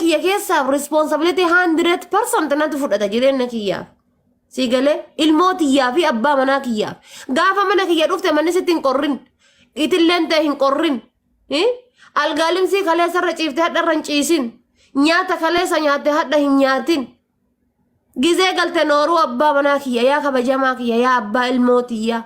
kiyya keessaaf responsibility 100% natu fudhata jireenya kiyyaaf. Sii galee ilmoo tiyyaa fi abbaa manaa kiyyaaf. Gaafa mana kiyya dhufte manni sitti hin qorrin. Itilleen ta'e hin qorrin. Algaalimsii kaleessa irra ciifte hadha irra hin ciisin. Nyaata kaleessa nyaatte hadha hin nyaatin. Gizee galte nooruu abbaa manaa kiyya yaa kabajamaa kiyya yaa abbaa ilmoo tiyyaa.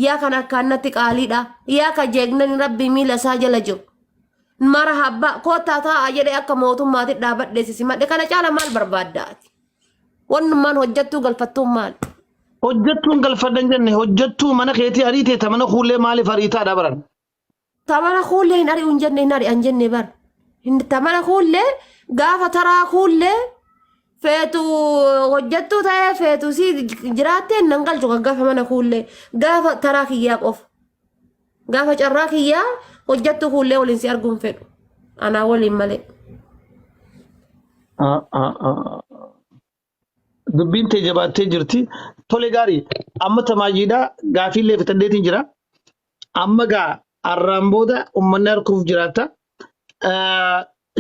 Yaa kan akkaan natti qaaliidha. Yaa ka jeegnan rabbii miila isaa jala jiru. Mara abbaa koottaa taa'aa jedhee akka mootummaatti dhaabadhee si simadhe kana caala maal barbaadda ati? Wannummaan hojjattuu galfattuun maal? Hojjattuun galfadha hin jenne hojjattuu mana keetii ariitee ta mana kuullee maaliif ariitaadha baran? Ta mana kuullee hin ari'u hin jenne hin ari'an jenne bar. Ta mana kuullee gaafa taraa kuullee feetu hojjattuu ta'ee feetu si jiraattee nan galchu kan gaafa mana kuullee gaafa taraa kiyyaa qofa. Gaafa carraa kiyyaa hojjattuu kuullee waliin si arguun fedhu. Anaa waliin malee. Dubbiin tee jabaattee jirti. Tole gaarii amma tamaayyiidha gaafiillee fixadheetiin jira. Amma gaa arraan booda uummanni harkuuf jiraata.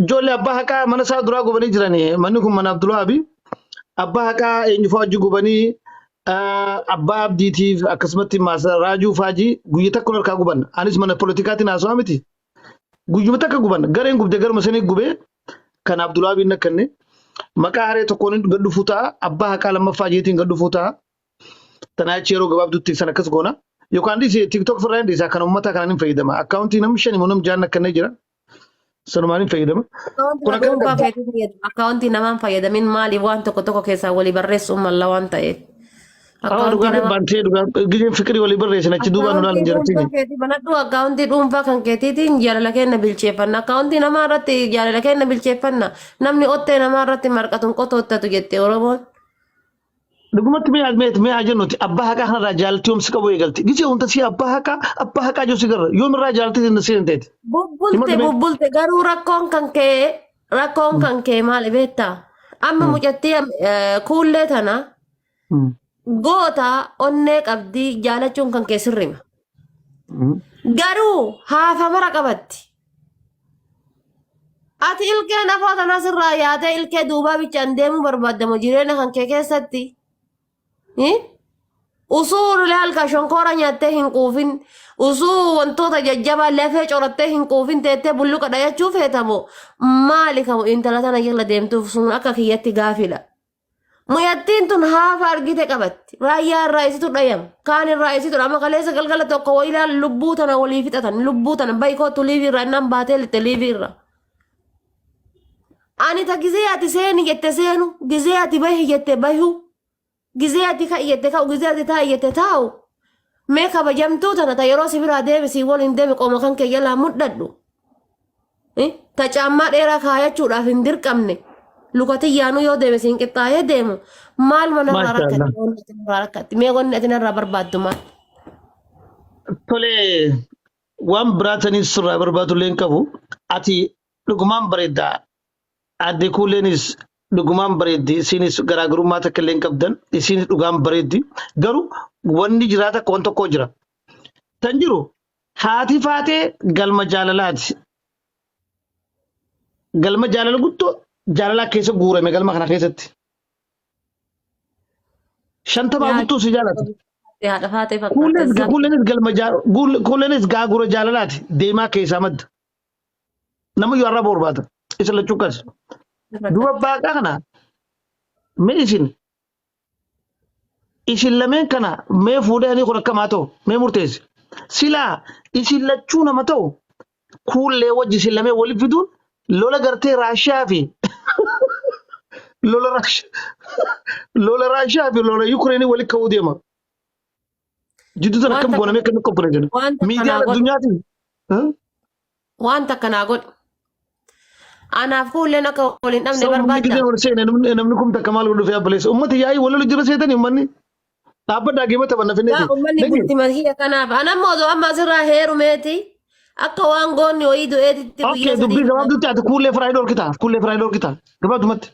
Ijoollee abbaa haqaa mana isaa duraa gubanii jirani. Manni kun mana Abdulwaabi. Abbaa haqaa eenyufaa hojii gubanii abbaa abdiitiif akkasumatti raajuu faajii guyya takka harkaa guban. Anis mana politikaatiin haasawaa miti. Guyyuma takka guban gareen gubde garuma sanii gubee kan Abdulwaabiin nakkanne maqaa haree tokkoon gad dhufuu ta'a abbaa haqaa lammaffaa jeetiin gad dhufuu ta'a. Tanaa achi yeroo gabaabduutti san akkas goona. Yookaan dhiisi TikTok firraa hin dhiisa kan uummataa kanaan hin fayyadama. Akkaawuntii namni shani moo namni jaan akkannee jira. Sanumaan hin fayyadama. Akkaawuntii Kun akkam dhuunfaa qabda? keetii fayyadamu. Akkaawuntii namaan fayyadamin maaliif waan tokko tokko keessaa walii barreessuun malla waan ta'eef. Haa Akkaawuntii dhugaa namaa baantee dhugaa gizeen fikirii walii barreessan achi duubaan nu Akkaawuntii laalan dhuunfaa jarattiin. keetii banadhu akkaawuntii dhuunfaa kan keetiitiin jaalala keenya bilcheeffanna. Akkaawuntii namaa irratti jaalala keenya bilcheeffanna. Namni ottee namaa irratti marqatuun qotoottatu jette Oromoon. Dhugumatti mee mee mee haa jennuti abbaa haqaa kanarraa jaalaltii yoom si qabu eegalti. Gizee hunda si abbaa haqaa jiru si garra yoomirraa jaalaltii si hin teeti. Bubbulte Himadhu mee. bubbulte garuu rakkoon kan kee maali beektaa? Amma mucattii kuullee tana goota onnee qabdii jaalachuun kan kee sirrima. Garuu haafa mara qabatti. Ati ilkeen afoo tanaa sirraa yaatee ilkee duubaa bichaan deemuu barbaaddamu jireenya kan kee keessatti. Usuu halka shonkoora nyaattee hin quufin, usuu wantoota jajjabaa lafee corattee hin quufin teettee bulluqa dhayachuu feetamo maali kamu intala tana jala deemtuuf sun akka kiyyatti gaafidha. Mucattiin tun haafa argite qabatti. Raayyaa irraa isitu dhayama. Kaan irraa isitu amma kaleessa galgala tokko wayilaan lubbuu tana walii fixatan. Lubbuu tana bayi kootu liivii irraa innaan baatee lixxe liivii irraa. Ani ta gizee ati seeni jette seenu, gizee ati bahi jette bahu, gizee ati ka'i jette ka'u, gizee ati taa'i jette taa'u. Mee kabajamtuu tana ta yeroo si biraa deeme si waliin deeme qooma kan kee jalaa mudhadhu. Ta caammaa dheeraa kaayachuudhaaf hin dirqamne luka tiyyaanuu yoo deeme siin qixxaayee deemu maal manarraa Maashaallah. rakkatti wanni ati narraa rakkatti mee wanni ati narraa barbaaddu maal? Tole waan biraataniis sirraa barbaadu illee hin qabu. Ati dhugumaan bareedda. Aadde Kuulleenis dhugumaan bareeddi. Isiinis garaagarummaa takka illee hin qabdan. Isiinis dhugaan bareeddi. Garuu wanni jiraa takka waan tokko jira. Tan jiru Haati faatee galma jaalalaati. Galma jaalala guddoo jaalalaa keessa guurame galma kana keessatti. Shantamaa Yaa guutuu si jaalata. haadha faatee fakkaata. Kuulleenis kuulleenis galma kuulleenis gaagura jaalalaati. Deemaa keessaa madda. Nama yoo arraba barbaada. Isa lachuu akkas. Duba baaqaa kana mee isin Isin lameen kana mee fuudhee ani kun akkamaa ta'u mee murteessi. Silaa isin lachuu nama ta'u kuullee wajji isin lameen walitti fiduun lola gartee Raashiyaa fi lola Raashiyaa lola Raashiyaa fi lola Yukireenii walitti ka'uu deema. Jidduu sana akkam Wanta goonamee akka inni qophaa'e jenna. wanta Miidiyaan kanaa godhu addunyaatiin. Wanta akkanaa godhi. Anaaf kuulleen akka wal hin dhabne Sababni barbaadda. gisee wal seene namni namni kum takka maal godhu dhufee abbaleessa. Uummati yaa'ii wal lola jira seetanii uummanni dhaabbadhaa geema taphanna Yaa finneeti. uummanni Dhagi. bulti makiya kanaaf. An amma osoo amma asirraa heerumeeti akka waan goonni wayii du'eetitti Okay guyyaa dubbii sadii gabaabduutti ati kuullee firaa hin dhorkita. Kuullee firaa hin dhorkita. Gabaabdumatti.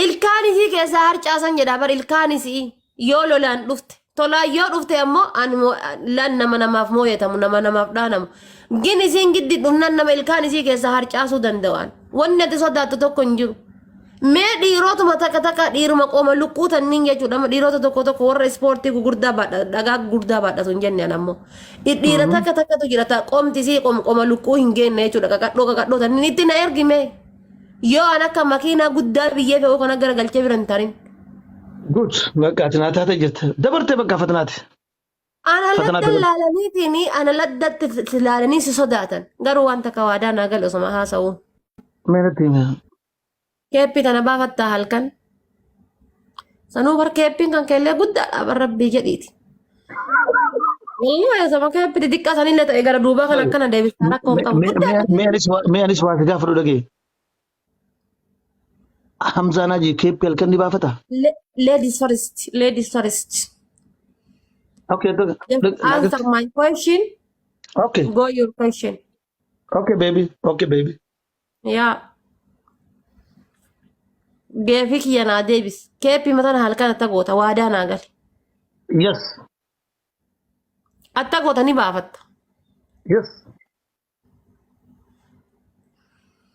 Ilkaan isii keessaa harcaasan jedha bar ilkaan isii yoo lolaan dhufte. Tolaan yoo dhufte ammoo ani lan nama namaaf mooyatamu nama namaaf dhaanamu. Gin isiin giddi dhumnaan nama ilkaan isii keessaa harcaasuu danda'an. Wanni ati sodaattu tokko hin jiru. Mee dhiirotuma takka takka dhiiruma qooma luqquu tanniin jechuudha. Dhiirota tokko tokko warra ispoortii gugurdaa baadha dhagaa gugurdaa baadhatu hin jenne an ammoo. Dhiira takka takkatu jira ta qomti isii qoma luqquu hin geenne jechuudha. Qaqadhoo qaqadhoo tanniin itti na ergi mee. Yoo an akka makiinaa guddaa biyyee fe'uu kana garagalchee bira hin tarin. Good. Bakka ati naa taatee jirta. Dabartee bakka fatanaati. Ana Fatanaa ladda dabalte. laalaniitiin ana laddatti si laalanii si sodaatan. Garuu waan takka waadaa naa gale osoma haasa'uu. Mee natti himi. Keeppii tana baafattaa halkan. Sanuu bar keeppiin kan keellee guddaadha bar rabbii jedhiiti. Wallahi osoma keeppii xixiqqaa sanillee ta'e gara duubaa kan akkana deebistaa rakkoo hin qabu. Guddaadha. Mee anis waa si gaafadhu dhagee. Hamzaan Hajii keeppii halkan ni baafata. Ladies first, ladies first. Okay, Just answer my question. Okay, Go your question. okay baby, okay baby. Yaa. Geefii kiyya naa deebis. Keeppii mataan halkan atta goota waadaa naa gali. Yes, Atta goota ni baafatta. yes.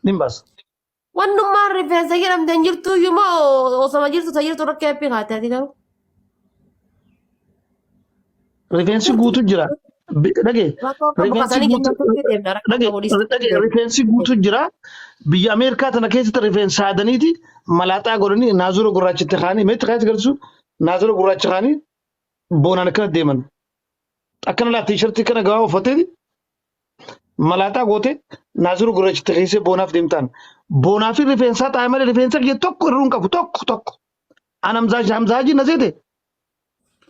Nin baasa. Wannummaan rifeensa jedhamte hin jirtu iyyuu moo osoma jirtu ta jirtu irra keeppii kaate ati garuu. Rifeensi guutu jira. Dhagee Rakkoo qabu rifeensi kasanii guutu jennaan turte deemna rakkoo dhagee qabu dhiisne. dhagee rifeensi guutu jira. Biyya Ameerikaa tana keessatti rifeensa haadaniiti malaaxaa godhanii naazura gurraachitti kaanii meetti kaayatti galchu naazura gurraacha kaanii boonaan akkana deeman. Akkana laa tiishartii kana gabaabaa uffatteeti malaaxaa goote naazura gurraachitti keessee boonaaf deemtaan. Boonaa fi rifeensaa xaa'ee malee rifeensa kiyya tokko irruu hin qabu tokko tokko. An Hamzaa Hamzaa Hajii na seete.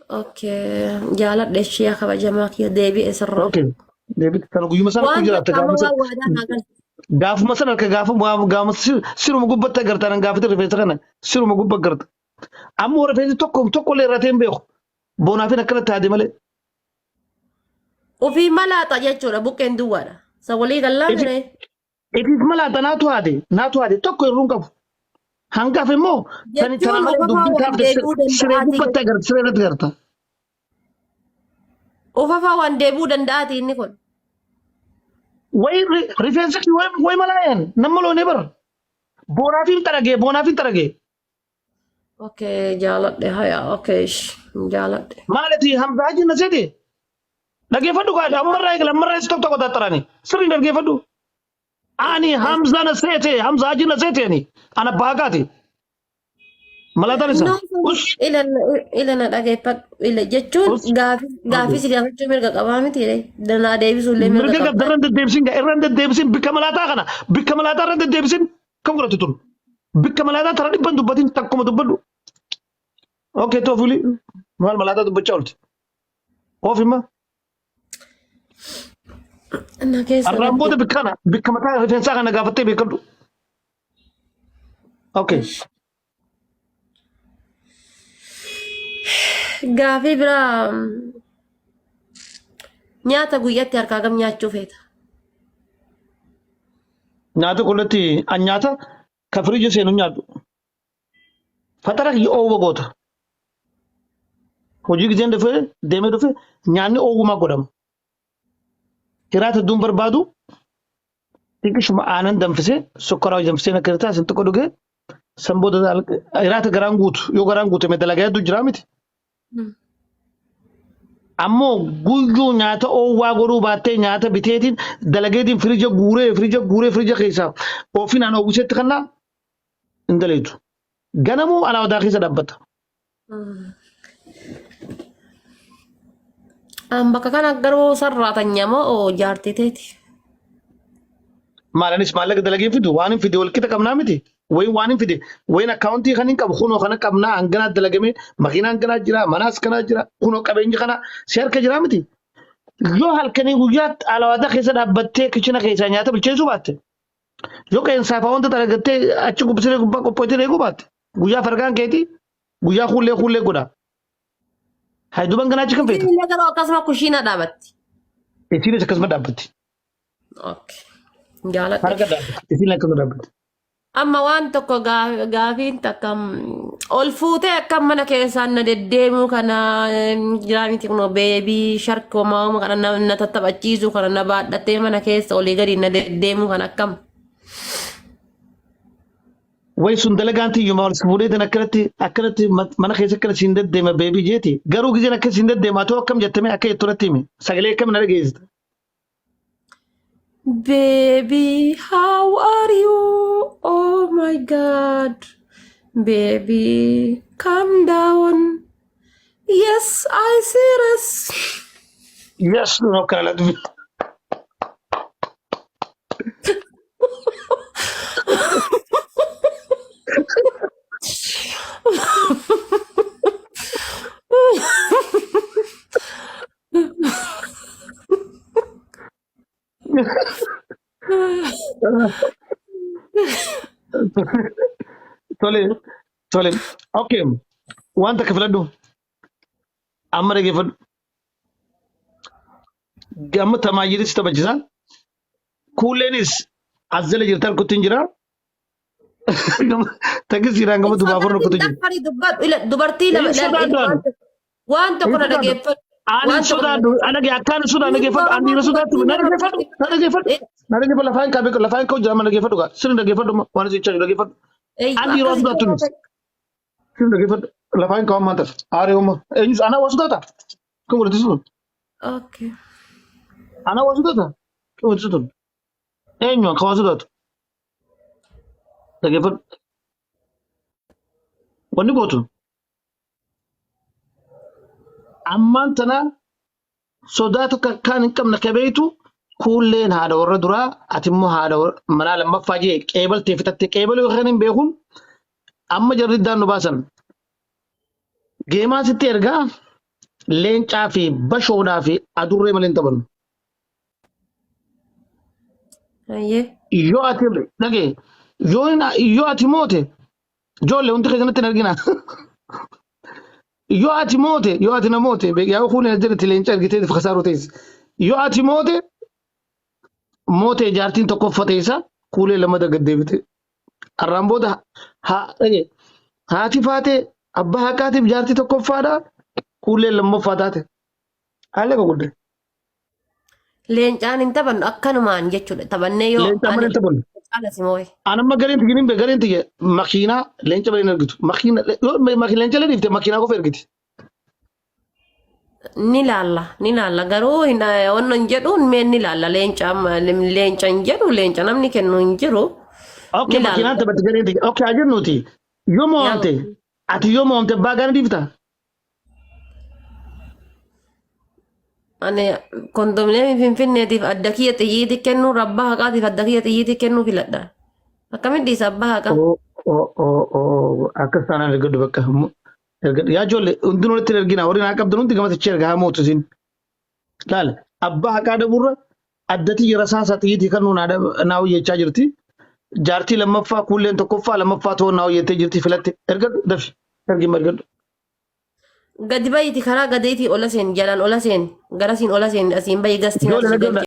Okay, jaaladha ishee kabajamaa kiyya deebi'e sirraa. Okay. Deebitti kana guyyuma sana Waan kun jiraatta takka amma gaafuma waan waadaa naa galte. gaafuma sana harka gaafuma gaafuma siruma gubbatti agarta nan gaafate rifeensa kana siruma gubba agarta. Ammoo rifeensi tokko tokko illee irratti hin beeku. Boonaafin akkanatti haade malee. Ofii malaaxa jechuudha buqqeen duwwaadha. Sa walii gallaa miree. Ifiif malaaxa naatu haade naatu haade tokko irruu hin qabu. Hangaaf immoo tani tana Jechuun malee ofafaa dubbii waan taafte deebi'uu siree danda'aati gubbatti agarta siree irratti agarta. Ofafaa waan deebi'uu danda'aati inni kun. Way rifeensa kee way malaayeen nama loonee bara. Boonaafin xaragee boonaafin xaragee. Okay, jaaladhe haya okay jaaladhe. Maalati Hamza Haji na seete? Dhageeffadhu kaa ammarraa eegala ammarraa isa tokko tokko taxxarani. Sirriin dhaggeeffadhu. Ani Hamza na seete Hamza Haji na seete ani ana baaqaati. Malaataan isa. No, Us ila ila na dhageeffadhu ila jechuun us. gaafii gaafii si gaafachuu mirga qabaa miti danaa deebisuu illee mirga Mirga qabdaa. qabda irra hin deddeebisin gaa irra hin deddeebisin bikka malaataa kana bikka malaataa irra hin deddeebisin kam godhatu tun. Bikka malaataa tara dhibban dubbatin takkuma dubbadhu. Okay toofuli maal malaataa dubbachaa oolti. Oof imma. Na keessa Har'aan booda gadde. bikka kana bikka mataa rifeensaa kana gaafattee beekadhu. Okay. Gaafii biraa nyaata guyyaatti harkaa gam nyaachuu feeta? Nyaata qullatti an nyaata ka firiija seenu hin nyaadhu. Faxara kiyya oowwa goota. Hojii gizeen dhufee deemee dhufe nyaanni oowwumaa godhama. Hiraata hedduun barbaadu xiqqishuma aanan danfisee sukkaraa danfisee na kirtaa isin xiqqoo dhugee san booda hiraata garaan guutu yoo garaan guutame dalagaa hedduu jiraa miti. Ammoo guyyuu nyaata oowwaa godhuu baattee nyaata biteetiin dalageetiin firija guuree firija guuree firija keessaa ofiinaan oowwisetti kannaa hin daleetu. Ganamuu alaa keessa dhaabbata. An bakka kana garuu sarraatanya moo jaartii teeti? Maalanis maallaqa dalagee fidu waan hin fide walqixa qabnaa miti. Wayin waan hin fide wayin akkaawuntii kan hin qabu kunoo kana qabnaa hanganaa dalagame makiinaa hanganaa jira manaas kanaa jira kunoo qabeenyi kana si harka jira miti. Yoo halkanii guyyaa alawaadaa keessa dhaabbattee kichina keessaa nyaata bilcheessuu baatte yoo qeensaa fa'aa wanta dalagattee achi gubbisee gubbaa qophootee eeguu baatte guyyaa fargaan keetii guyyaa kuullee kuullee godha. Hay duban ganaa achi kan feeta. Isiin illee garuu akkasuma kushiina dhaabatti. Isiinis akkasuma dhaabbatti. Okay. Jaaladhe. Harka dhaabbatti. Isiin akkasuma dhaabbatti. Amma waan tokko gaafiin takka ol fuutee akka mana keessaan na deddeemuu kana jiraa miti kunoo beebii sharkoo maama kana na tattaphachiisuu kana na baadhatee mana keessa olii gadi na deddeemuu kana akkam. Way sun dalagaan tiyyuma ol si fuudheetiin akkanatti akkanatti mana keessa akkana siin deddeema beebii jeeti. Garuu gizeen akka siin deddeema ta'u akkam jettamee akka jettu natti himi. Sagalee akkam na dhageessita. Baby, how are you? Oh my God. Baby, calm down. Yes, I serious. Yes, no akkana laatu. Tole, tole. Okay. Waan takka filadhu. Amma dhageeffadhu. Amma tamaayiris taphachisa. Kuulleenis as jala jirti harkutti hin jira. Takkisiidhaan gama duubaa afur rukutu jiru. Dubbadhu dubbadhu ila dubartii lama Hin sodaadhu ani. waan tokko na Hin sodaadhu. dhageeffadhu. Ani Waan hin tokko na sodaadhu. Ana akkaan hin sodaadhu dhageeffadhu. Ani dhiira sodaattu. Na dhageeffadhu. Na dhageeffadhu. Na dhageeffadhu. Lafaan kaabee lafaan ka'u jira. Ma dhageeffadhu gaa. Sirni dhageeffadhu. Waan isin jechaa jiru dhageeffadhu. Ani dhiira sodaattu miti. Sirni dhageeffadhu. Lafaan ka'u ammaan tana. Aaree uumaa. Eenyus anaa waa sodaata. Kan walitti sun. Okay. Anaa waa sodaata. Kan walitti sun. Eenyu kan waa sodaatu. Dhageeffadhu. Wanni gootu ammaan tana sodaa tokko akkaan hin qabne qabeetu kuulleen haadha warra duraa ati immoo haadha manaa lammaffaa jee qeebaltee fixatte qeebaluu kan hin beekun amma jarri iddaan nu baasan. Geemaa sitti ergaa leencaa fi bashoodhaa fi adurree malee hin taphannu. Hayyee. Yoo ati dhagee yoo yoo ati moote ijoollee hundi keessanitti hin argina. Yoo ati moote yoo ati na moote yaa kuun as jalatti leenca argitee kasaaruu teessi. Yoo ati moote moote jaartiin tokkoffaa teessa kuulee lamada gad deebite. Arraan booda haa dhagee haati faatee abbaa haqaatiif jaartii tokkoffaadha kuulee lammaffaa taate. Haala gurguddaa. Leencaan hin taphannu akkanumaan jechuudha. Taphannee yoo Leencaan malee ani hin taphannu. caala si moo'e. An amma gareen tiyya nin gareen tiyya makiinaa leenca malee hin ergitu. Makiina yoo leenca illee dhiifte makiinaa qofa ergiti. Ni laalla ni laalla garuu hin wanna hin jedhu mee ni laalla leenca amma leenca hin jedhu leenca namni kennu hin jiru. Okay Ni laalla. makiinaan taphatti gareen tiyya. Okay haa jennuuti. Yoo mo'amte ati yoo mo'amte abbaa gaana dhiifta. Ani kondominiyeemii Finfinneetiif adda kiyya xiyyiitii kennuu abbaa haqaatiif adda kiyya xiyyiitii kennuu filadha. Akkamiin dhiisa abbaa haqaa? Oo oo oo oo akkas taanaan ergadhu bakka. Ergadhu yaa ijoollee hundinuu walitti hin ergina warri naa qabdan hundi gamasichi erga haa mootu isin. Laal abbaa haqaa dhabuurra adda tiyya rasaasa xiyyiitii kannuu naa naa hojjechaa jirti. Jaartii lammaffaa kuulleen tokkoffaa lammaffaa ta'uun naa hojjettee jirti filatte ergadhu dafi ergi ergadhu. Gadi bahiiti karaa gadeetii ola seen jalaan ola seen garasiin ola seen asiin bahi gastiin Ijoollee asii dhaggeeffadha. galche.